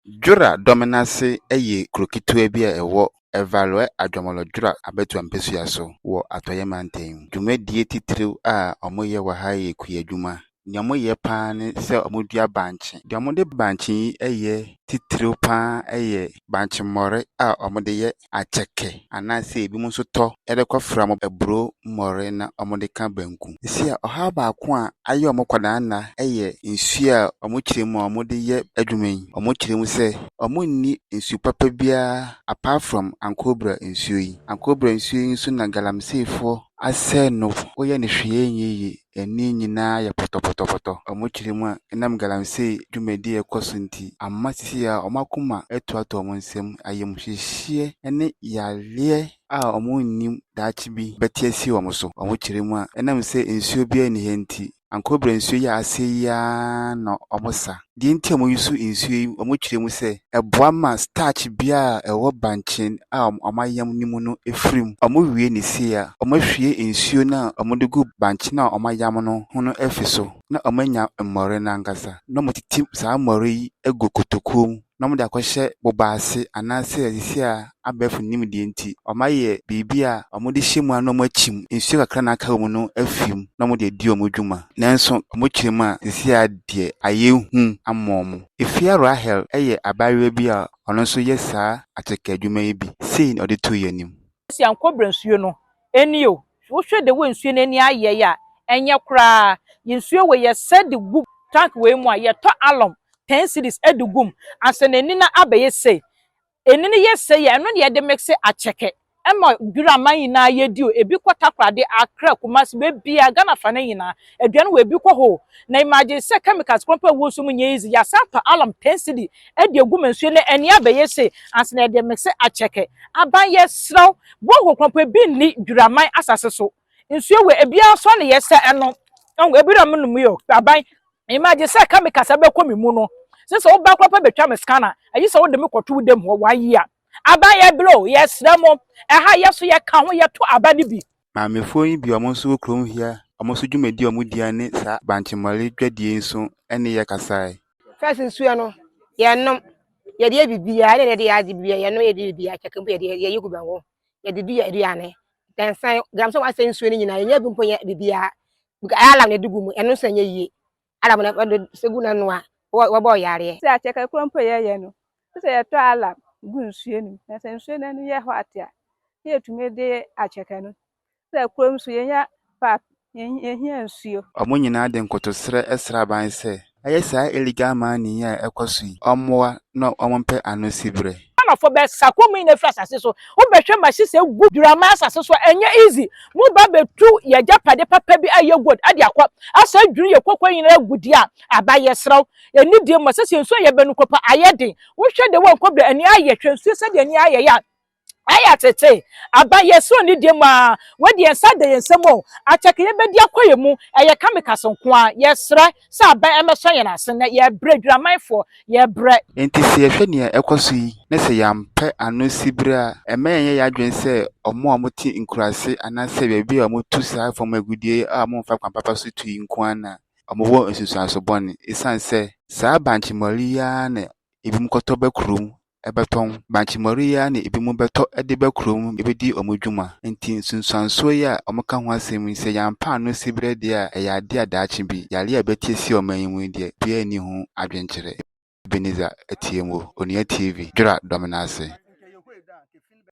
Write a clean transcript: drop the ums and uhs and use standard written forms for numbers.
Dwora Dɔmenase yɛ kuro ketewa bi a ɛwɔ Evalue Adwomolo Dwora abatoɔ mpasua so wɔ Atɔeɛ Mantam mu. Dwumadie titiriw a wɔyɛ wɔ ha yɛ kuadwuma. Nea wɔyɛ pa ara ne sɛ wɔdua bankye. Deɛ wɔde bankye yi yɛ titiriw pa ara yɛ bankye mmɔre a wɔde yɛ akyɛkɛ anaasɛ ebinom nso tɔ de kɔfra aburo mmɔre na wɔde ka banku. Seesei a ɔhaw baako a ayɛ wɔn nkwadaa nna yɛ nsuo a wɔkyerɛ mu a wɔde yɛ adwuma yi. Wɔkyerɛ mu sɛ wɔnni nsu papa biara apart from Ankobra nsuo yi. Ankobra nsuo yi nso na galamseyfoɔ asɛe no. Woyɛ no hwee nyɛ yie. Ani nyinaa yɛ pɔtɔpɔtɔpɔtɔ. Wɔkyerɛ mu a ɛnam galamsey dwumadie a ɛkɔ so nti, ama seesei a wɔn akoma atu atɔ wɔn nsam. Ayamhyehyeɛ ne yareɛ a wɔnnim daakye bi bɛte asi wɔn so. Wɔkyerɛ mu a ɛnam sɛ nsuo biara nni ha nti, Ankobra nsuo yi a asɛe yi ara na wɔsa. Deɛ nti a wɔyi so nsuo yi, wɔkyerɛ mu sɛ ɛboa ma starch biara a ɛwɔ bankye a wɔayam no mu no firi mu. Wɔwie no sei a, wɔahwie nsuo no a wɔde gu bankye no a wɔayam no ho no afi so na wɔanya mmɔre no ankasa. Na wɔtete saa mmɔre yi agu kotokuo mu na wɔde akɔhyɛ boba ase anaasɛ seesei a abɛɛfo nimdeɛ nti, wɔayɛ biribi a wɔde hyɛ mu a na wɔakyim nsuo kakra na aka wɔ mu no afi mu na wɔde adi wɔn dwuma. Nanso wɔkyerɛ mu a seesei a deɛ ayɛ hu ama wɔn. Efia Rahel yɛ abaayewa bi a ɔno nso yɛ saa akyɛkɛ adwuma yi bi. Sei na ɔde too yɛn anim. Si Ankobra nsuo no ani o, wohwɛ de wo nsuo no ani ayɛ yi a, ɛnyɛ koraa. Nsuo wɔ yɛsɛ de gu tank wei mu a, yɛtɔ alum 10 cedis de gu mu ansa n'ani no abɛyɛ sei. Eni no yɛ sei a, ɛno na yɛde mix akyɛkɛ ɛma Dwuraman nyinaa yɛdi o. Ebi kɔ Takoradi, Accra, Kumasi, beebia Ghana fa no nyinaa aduane wɔ ebi kɔ hɔ o. Na imagine sɛ chemicals kora mpo a ɛwɔ nsuo mu nyɛ easy. Yɛasan atɔ alum 10 cedi de agu mu, nsuo no ani abɛyɛ sei ansa na yɛde mix akyɛkɛ. Aban, yɛsrɛw, borehole kora mpo ebi nni Dwuraman asase so. Nsuo wɔ ebiara nso na yɛsɛ ɛno ɛho ebi na mo nom yi o. Aban, imagine sɛ chemicals abɛkɔ mi mu no sɛ woba kora pɛ bɛtwa me scanner ayi sɛ wode me kɔto wo dam hɔ one year. Aban, yɛ brɛ o, yɛsrɛ mo, ɛha yɛ so yɛka ho yɛto aba no bi. Maamefoɔ yi bi a wɔn nso wɔ kurom ha, wɔn nso dwumadi a wɔdi ara ne saa bankyemmɔre dwadie yi nso ne yɛ kasae. First nsuo no yɛnom, yɛde yɛ biribiara, ɛna yɛde yɛ ade biribiara, yɛnom, yɛde yɛ biribiara, kyɛkɛ mpo yɛde yɛyɛ gu banku, yɛde du yɛ aduane. Tɛnsan galamsey wasɛ nsuo no nyinaa, yɛnyɛ bi mpo yɛ biribiara. Alum na yɛde gu mu, ɛno nso nyɛ yie. Alum na wɔde sɛ gu n'ano a wɔbɔ yareɛ. Sɛ akyɛkɛ koro mpo yɛyɛ no, sɛ yɛtɔ alum gu nsuo no mu na sɛ nsuo no ani yɛ hot a, na yɛtumi de akyɛkɛ no. Sɛ kurom nso yɛnya pipe, yɛhia nsuo. Wɔn nyinaa de nkotosrɛ srɛ aban sɛ ɛyɛ saa illegal mining yi a ɛkɔ so yi, ɔmmoa na wɔmpɛ ano siberɛ. Ghanafoɔ bɛsa kurom yi na efiri asase so wobɛhwɛ machine sɛ egu Dwuraman asase so, ɛnyɛ easy. Mo ba bɛtu yɛ agyapade papa bi a ɛyɛ gold ade akɔ asa adwiri yɛ koko nyinaa agu di a. Aba, yɛsrɛw, ɛni die mu sɛ nsuo a yɛbɛnu kɔpa ayɛ den. Wohwɛ de wɔ Nkɔbra ani ayɛ, hwɛ nsuo sɛdeɛ ani ayɛ yɛ a ɛyɛ tete. Aba, yɛsrɛ ne die mu a wɔde yɛn nsa da yɛn nsam o, akyɛkɛ yɛbɛdi akɔ yɛn mu ɛyɛ chemicals nko a. Yɛsrɛ sɛ aban ɛmɛsɔ yɛn ase na yɛbrɛ, Dwuramanfoɔ yɛbrɛ. Enti sɛ yɛhwɛ nea ɛkɔ so yi na sɛ yɛampɛ ano siberɛ a, ɛmma yɛnyɛ yɛn adwene sɛ ɔmo a wɔte nkuraase anaasɛ baabi a wɔtu saa fam agudeɛ a wɔmfa kwan papa so tu yi nko ara na wɔwɔ nsunsuanso bɔne. Esiane sɛ saa bankyemmɔre yi ara na ebinom kɔtɔ ba kurom bɛtɔn. Bankyemmɔre yi ara na ebinom bɛtɔ de ba kurom bɛdi wɔn dwuma. Nti nsunsuansoɔ yi a wɔka ho asɛm yi, sɛ yɛampɛ ano siberɛ deɛ a, ɛyɛ adeɛ a daakye bi yareɛ a ɛbɛte asi ɔman yi mu yi deɛ, obiara nni ho adwenkyerɛ. Ebenezer Atiemo, Onua TV, Dwora Dɔmenase.